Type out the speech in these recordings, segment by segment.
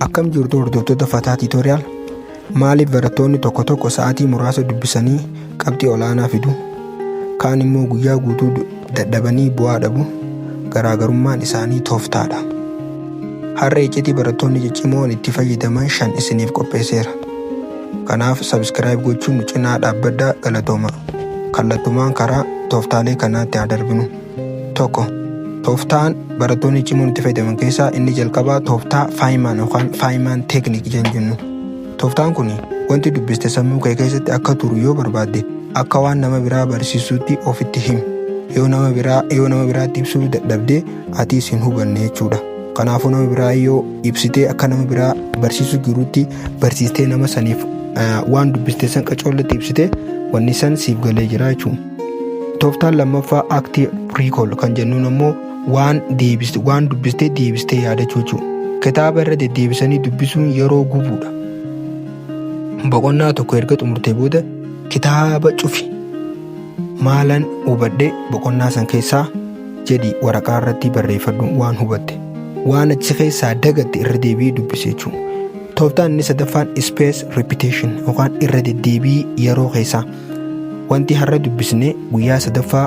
Akkam jirtu, hordoftoota Fataa Tutorial? Maaliif barattoonni tokko tokko sa'aatii muraasa dubbisanii qabxii olaanaa fidu? Kaan immoo guyyaa guutuu dadhabanii bu'aa dhabu. Garaagarummaan isaanii tooftaadha. Har'a iccitii barattoonni ciccimoon itti fayyadaman shan isiniif qopheesseera. Kanaaf subscribe gochuun nu cinaa dhaabbadhaa. Galatooma. Kallattumaan karaa tooftaalee kanaatti haa darbinu. Tokko, tooftaan barattoonni cimoon itti fayyadaman keessaa inni jalqabaa tooftaa Feynman yookaan Feynman technique jennu. Tooftaan kun wanti dubbiste sammuu kee keessatti akka turu yoo barbaadde, akka waan nama biraa barsiisuutti ofitti himi. Yoo nama biraatti ibsuu dadhabde, atiis hin hubanne jechuudha. Kanaafuu nama biraa yoo ibsitee, akka nama biraa barsiisuu jirutti barsiistee, nama saniif waan dubbiste san qacoolletti ibsite, wanni san siif galee jira jechuudha. Tooftaan lammaffaa active recall kan jennuun ammoo waan dubbistee deebistee yaadachuu jechuudha. Kitaaba irra deddeebisanii dubbisuun yeroo gubuudha. Boqonnaa tokko erga xumurtee booda kitaaba cufi. "Maalan hubadhe boqonnaa san keessaa?" jedhi waraqaa irratti barreeffadhu waan hubatte. Waan achi keessaa dagatte irra deebi'ii dubbisi jechuudha. Tooftaan inni sadaffaan spaced repetition yookaan irra deddeebii yeroo keessaa. Wanti har'a dubbisne guyyaa sadaffaa,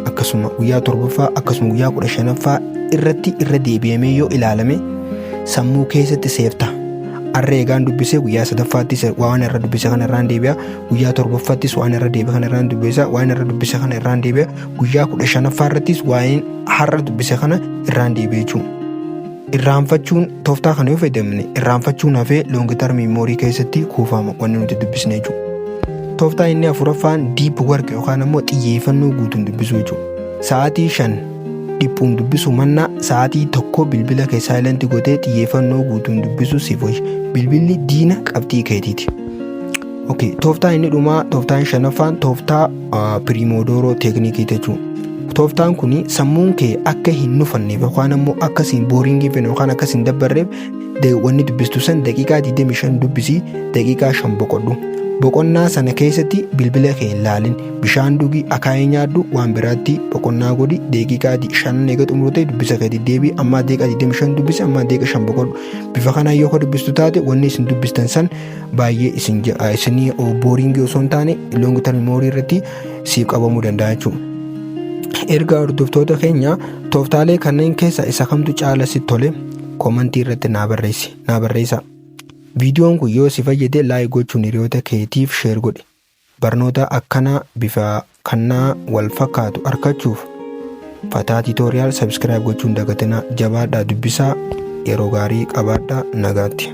akkasuma guyyaa torbaffaa, akkasuma guyyaa 15ffaa irratti irra deebi'amee yoo ilaalame sammuu keessatti seefta. Har'a eegaan dubbisee, guyyaa sadaffaattis waan irra dubbise kana irraan deebi'a. Guyyaa torbaffaattis waan irra deebi'e kana irraan dubbisa. Waan irra dubbise kana irraan deebi'a. Guyyaa 15ffaa irrattis waan har'a dubbise kana irraan deebi'a jechuudha. Irraanfachuun, tooftaa kana yoo fayyadamne, irraanfachuun hafee long term memory keessatti kuufama wanni nuti dubbisne jechuudha. Tooftaa inni afuraffaan deep work yookaan ammoo xiyyeeffannoo guutuun dubbisuu jechuudha. Sa'aatii 5 dhiphuun dubbisuu mannaa, sa'aatii 1 bilbila kee silent gootee xiyyeeffannoo guutuun dubbisuu siif wayya. Bilbilli diina qabxii keetiiti. Okay, tooftaan inni dhumaa, tooftaan shanaffaan, tooftaa Pomodoro technique jechuudha. Tooftaan kun sammuun kee akka hin nufanneef yookaan ammoo akka hin boring feene yookaan akka hin dabbarreef, wanni dubbistu san daqiiqaa 25 dubbisii daqiiqaa 5 boqodhu. Boqonnaa sana keessatti bilbila kee hin laalin, bishaan dhugi, akaayii nyaadhu, waan biraatti boqonnaa godhi. Daqiiqaa 5 eega xumurtee dubbisa kee deddeebii, ammaa daqiiqaa 25 dubbisi, ammaa daqiiqa 5 boqodhu. Bifa kanaan yoo dubbistu taate, wanni isin dubbistan san baay'ee isin isinii boring osoo hin taane long term memory irratti siif qabamuu danda'a jechuudha. Ergaa hordoftoota keenya, tooftaalee kanneen keessa isa kamtu caala sitti tole? Comment irratti naa barreessi, naa barreessaa. Viidiyoon kun yoo si fayyade like gochuun hiriyoota keetiif share godhi. Barnoota akkanaa bifa kannaa wal fakkaatu argachuuf Fataa Tutorial subscribe gochuun dagatinaa. Jabaadhaa dubbisaa, yeroo gaarii qabaadhaa, nagaatti.